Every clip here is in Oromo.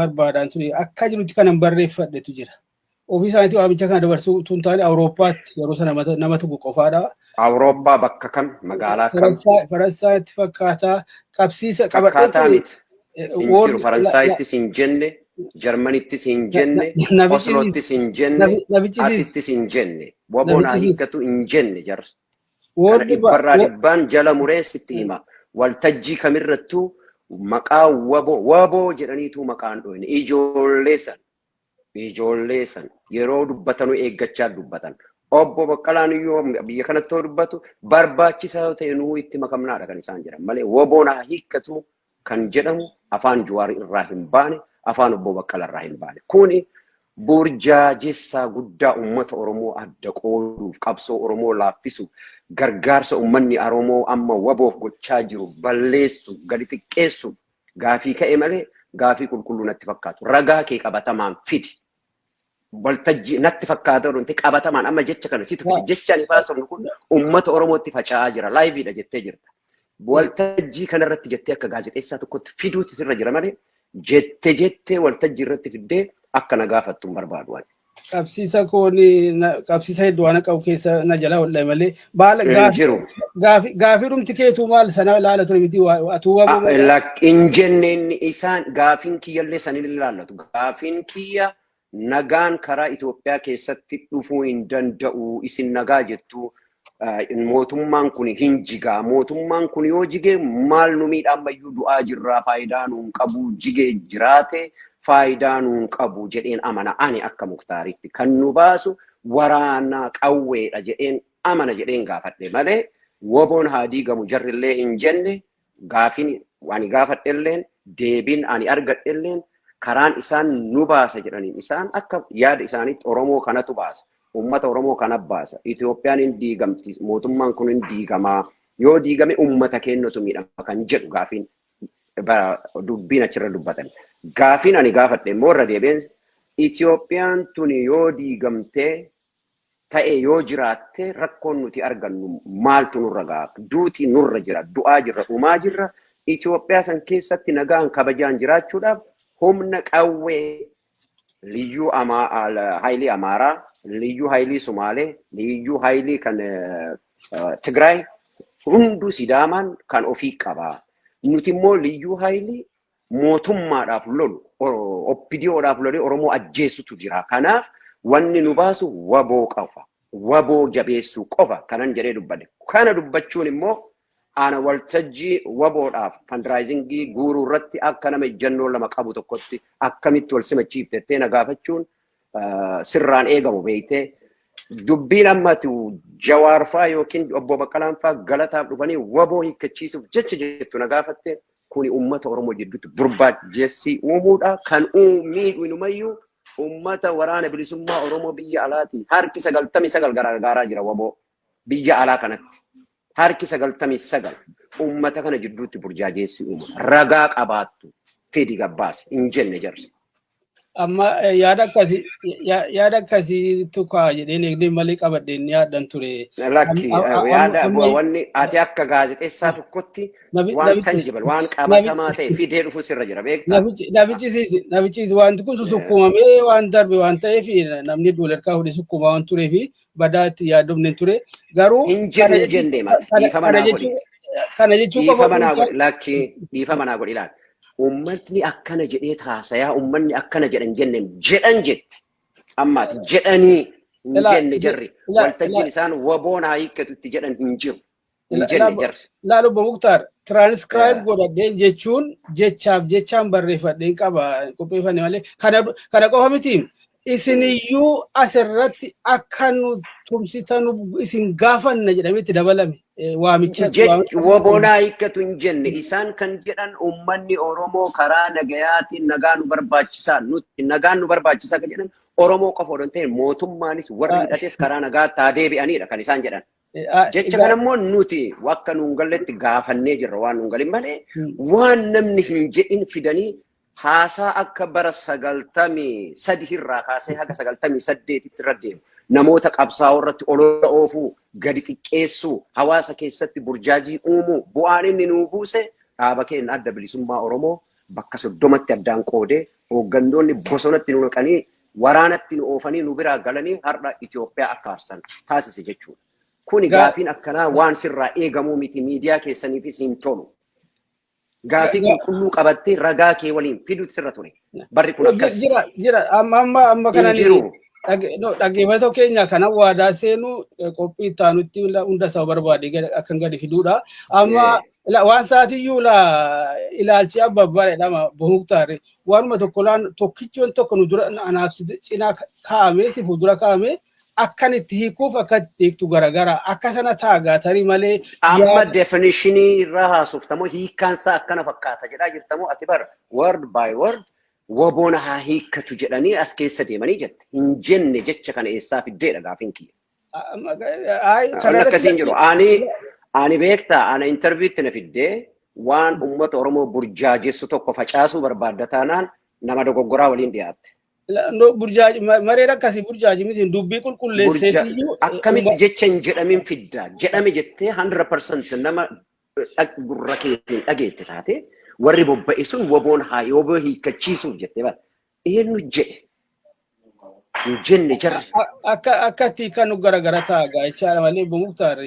Barbaadaan ture akka jirutti kanan barreeffadhetu jira. Ofii isaaniitii waamicha kana dabarsuu utuu hin taane, Awurooppaatti yeroo sana nama tokko qofaadha. Awurooppaa bakka kam? Magaalaa kam? Faransaayatti fakkaataa qabsiisa. Fakkaataa miti. Hin jiru. Faransaayittis hin jenne, Jarmanittis hin jenne, Osloottis hin jenne, asittis hin jenne. Waboon haa hiikkatu hin jenne jarri. Kana dhibbarraa dhibbaan jala muree sitti hima. Waltajjii kamirrattuu maqaa waboo waboo jedhaniitu maqaan dhoyne. Ijoollee san, ijoollee san yeroo dubbatanuu eeggachaa dubbatan. Obbo Baqqalaan iyyuu biyya kanatti yoo dubbatu, barbaachisaa yoo ta'e nuu itti makamnaadha kan isaan jedhan malee, waboon haa hiikkatu kan jedhamu afaan Jawaar irraa hin baane, afaan obbo Baqqalaa irraa hin baane. Kuni burjaajessaa guddaa uummata Oromoo adda qooduuf, qabsoo Oromoo laaffisuuf, gargaarsa uummanni Oromoo amma waboof gochaa jiru balleessuuf, gadi xiqqeessuuf gaafii ka'e malee gaafii qulqulluu natti fakkaatu. Ragaa kee qabatamaan fidi. Waltajjii natti fakkaata wanti qabatamaan amma jecha kana situ fide. Jecha ani haasofnu kun uummata Oromootti faca'aa jira. Liveiidha jettee jirta. Waltajjii kanarratti jettee akka gaazexeessaa tokkotti fiduuti sirra jira malee, jette jettee waltajjii irratti fiddee akka na gaafattu hin barbaadu ani. Qabsiisa koon qabsiisa hedduu waan qabu keessa na jalaa hodhame malee baala Hin jiru. Gaafii dhumti keetuu maal sana ilaala ture miti atuu waboo. Hin jenne inni isaan gaafiin kiyyallee saniin ilaallatu. Gaafiin kiyya nagaan karaa Itoophiyaa keessatti dhufuu hin danda'u. Isin nagaa jettu, mootummaan kun hin jigaa. Mootummaan kun yoo jige maal nu miidha? Ammayyuu du'aa jirraa, faayidaa nuun qabu. Jigee jiraate faayidaa nuun qabu jedheen amana ani akka Muktaaritti. Kan nu baasu waraana qawweedha jedheen amana jedheen gaafadhe malee, woboon haa diigamu jarrillee hin jenne. Gaafiin ani gaafadhelleen, deebiin ani argadhelleen, karaan isaan nu baasa jedhaniin, isaan akka yaada isaaniitti Oromoo kanatu baasa. Uummata Oromoo kana baasa. Itoophiyaan hin diigamti. Mootummaan kun hin diigamaa. Yoo diigame uummata keenyatu miidhama kan jedhu gaafiin dubbiin achirra dubbatan. Gaafiin ani gaafadhe immoo irra deebi'een, Itoophiyaan tuni yoo diigamtee ta'e yoo jiraatte rakkoon nuti argannu maaltu nurra ga'a? Duuti nurra jira, du'aa jirra, dhumaa jirra. Itoophiyaa san keessatti nagaan kabajaan jiraachuudhaaf humna qawwee liyyuu haayilii Amaaraa, liyyuu haayilii Sumaalee, liyyuu haayilii kan Tigraay hunduu Sidaamaan kan ofii qaba. Nuti immoo liyyuu haayilii mootummaadhaaf lolu, OPDOdhaaf lolee Oromoo ajjeesutu jira. Kanaaf wanni nu baasu waboo qofa. Waboo jabeessuu qofa kanan jedhee dubbadhe. Kana dubbachuun immoo ana waltajjii waboodhaaf fundraisingii guuruu irratti akka nama ejjennoo lama qabu tokkotti akkamitti wal simachiiftettee na gaafachuun sirraan eegamu beektee. Dubbiin ammatu Jawaarfaa yookiin obbo Baqqalaanfaa galataaf dhufanii waboo hiikkachiisuuf jecha jettu na gaafatte, kuni uummata Oromoo jidduutti burbaajessii uumuudha. Kan miidhu inumayyuu uummata waraana bilisummaa Oromoo biyya alaati. Harki 99 gargaaraa jira waboo biyya alaa kanatti. Harki 99 uummata kana jidduutti burjaajeessii uuma. Ragaa qabaattu fidi gabbaase hin jenne jarri. Amma yaada akkasii tukaa jedheen eegdee malee qabadheen yaaddan ture. Lakki, yaada wanni ati akka gaazexeessaa tokkotti waan tangible, waan qabatamaa ta'e fidee dhufu sirra jira, beektaa? Namichis wanti kun susukkuumamee waan darbe waan ta'eef, namni duularkaa fuudhee sukkuumaa waan tureef badaa itti yaaddomne ture. Garuu Hin jedhu, hin jenne mati. Dhiifama naa godhi. Kana jechuu Dhiifama naa godhi. Lakki, dhiifama naa godhi, ilaali. Uummatni akkana jedhee taasayaa, uummanni akkana jedhan jenneen jedhan jette. Ammaati jedhanii hin jenne jarri. Waltajjiin isaan waboon haa hiikkatu itti jedhan hin jiru. Hin jenne jarri. Laalu, Obbo Muktaar, tiraanskraayib godhadheen jechuun jechaaf jechaan barreeffadheen qaba qopheeffanne malee, kana qofa miti. Isiniyyuu asirratti akka nu tumsitanu isin gaafanna jedhamee itti dabalame waamicha. Waboon haa hiikkatu hin jenne. Isaan kan jedhan uummanni Oromoo karaa nagayaatiin nagaa nu barbaachisaa, nutti nagaan nu barbaachisaa kan jedhan Oromoo qofa odoo hin ta'in, mootummaanis warri hidhates karaa nagaatti haa deebi'anidha kan isaan jedhan. Jecha kana immoo nuti akka nuun galletti gaafannee jirra, waan nuun galin malee waan namni hin jedhin fidanii haasaa akka bara 93 irraa kaasee haga 98tti irra deemu. Namoota qabsaa'oo irratti olola oofuu, gadi xiqqeessuu, hawaasa keessatti burjaajii uumuu, bu'aan inni nuu buuse dhaaba keenya Adda Bilisummaa Oromoo bakka 30tti addaan qoodee Hooggantoonni bosonatti nu naqanii, waraanatti nu oofanii, nu biraa galanii har'a Itoophiyaa akka aarsan taasise jechuudha. Kuni gaafiin akkanaa waan sirraa eegamuu miti, miidiyaa keessaniifis hin tolu. Gaafii qulqulluu qabattee ragaa kee waliin fiduutu sirra ture. Barri kun akkas. Jira, jira, amma amma amma Hin kanan jiru. Dhaggeeffattoota keenya kana waadaa seenu, qophii itti aanutti hunda isaa barbaade akkan gadi fiduudha. Amma waan sa'aatiyyuu ilaalchi abba abbaa jedhama Muktaar. Waanuma tokko laan tokkichoon tokko nu dura anaaf cinaa kaa'amee, si fuuldura kaa'amee, akkan itti hiikuuf akka itti hiiktu garagara akka sana taagaa tarii malee. Amma definitionii irraa haasoftamoo, hiikkaan isaa akkana fakkaata jedhaa jirtamoo? Ati bara word by word WBOn haa hiikkatu jedhanii as keessa deemanii jette. Hin jenne. Jecha kana eessaa fiddeedha gaafiin kiyya. Waan akkasii hin jiru. Ani beektaa, ana interviewtti na fiddee waan uummata Oromoo burjaajessu tokko facaasuu barbaadda taanaan nama dogoggoraa waliin dhiyaatte. Mareen akkasii burjaaji miti, dubbii qulqulleesseetiyyuu. Akkamitti jecha hin jedhamin fiddaa? Jedhame jettee 100% nama gurra keetiin dhageette taate, warri bobba'e sun WBOn haa WBO hiikkachiisuuf jettee bara. Eenyu jedhe? Hin jenne jarri. Akka itti kan nu garagara ta'a jechaadha malee, Muktaar.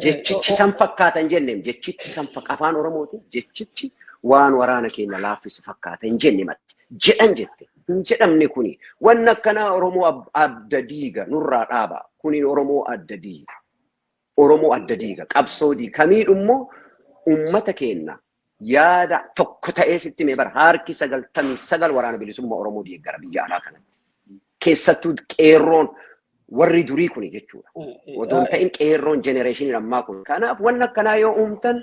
Jechichi san fakkaata hin jenneem. Jechichi san afaan Oromootiin jechichi waan waraana keenya laaffisu fakkaata hin jenne matti. Jedhan jette. Hin jedhamne kuni. Wanni akkanaa Oromoo adda diiga, nurraa dhaaba. Kuni Oromoo adda diiga. Oromoo adda diiga. Qabsoo diiga. Kamiidhummoo uummata keenya yaada tokko ta'ee sitti mee bara harki 99 Waraana Bilisummaa Oromoo deeggara biyya alaa kanatti. Keessattuu qeerroon warri durii kuni jechuudha. Odoo hin ta'in qeerroon generationiin ammaa kun. Kanaaf wanni akkanaa yoo uumtan,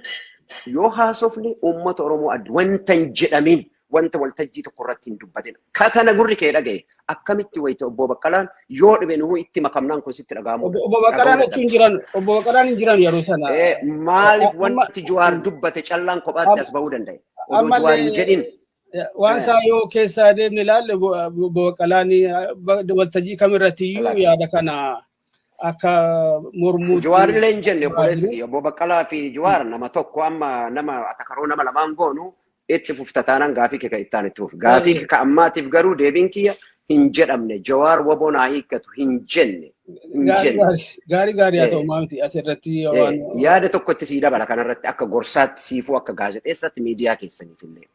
yoo haasofne, uummata Oromoo adda wanta hin jedhamin, wanta waltajjii tokko irratti hin dubbatin. Ka kana gurri kee dhagaye akkamitti wayita obbo Baqqalaan yoo dhibe nuhu itti makamnaan kun sitti dhaga'amu? Obbo Baqqalaan achi hin jiran, obbo Baqqalaan hin jiran yeroo sana. Maaliif wanti Jawaar dubbate callaan kophaatti as ba'uu danda'e? Odoo Jawaar hin jedhin. Waan isaa yoo keessaa deemne ilaalle, obbo Baqqalaan waltajjii kamirratti iyyuu yaada kana akka mormuutti. Jawaar illee hin jenne, obboleessi kiyya. Obbo Baqqalaa fi Jawaar nama tokko. Amma nama atakaroo nama lamaan goonu itti fufta taanaan gaafii kee kan ittaan itti fufu. Gaafii kee kan ammaatiif garuu deebiin kiyya hin jedhamne. Jawaar WBOn haa hiikkatu hin jenne. Hin jenne. Gaarii gaarii haa ta'u, maamti asirratti waan. Yaada tokkotti sii dabala kanarratti, akka gorsaatti siifuu, akka gaazexeessaatti miidiyaa keessaniif illee.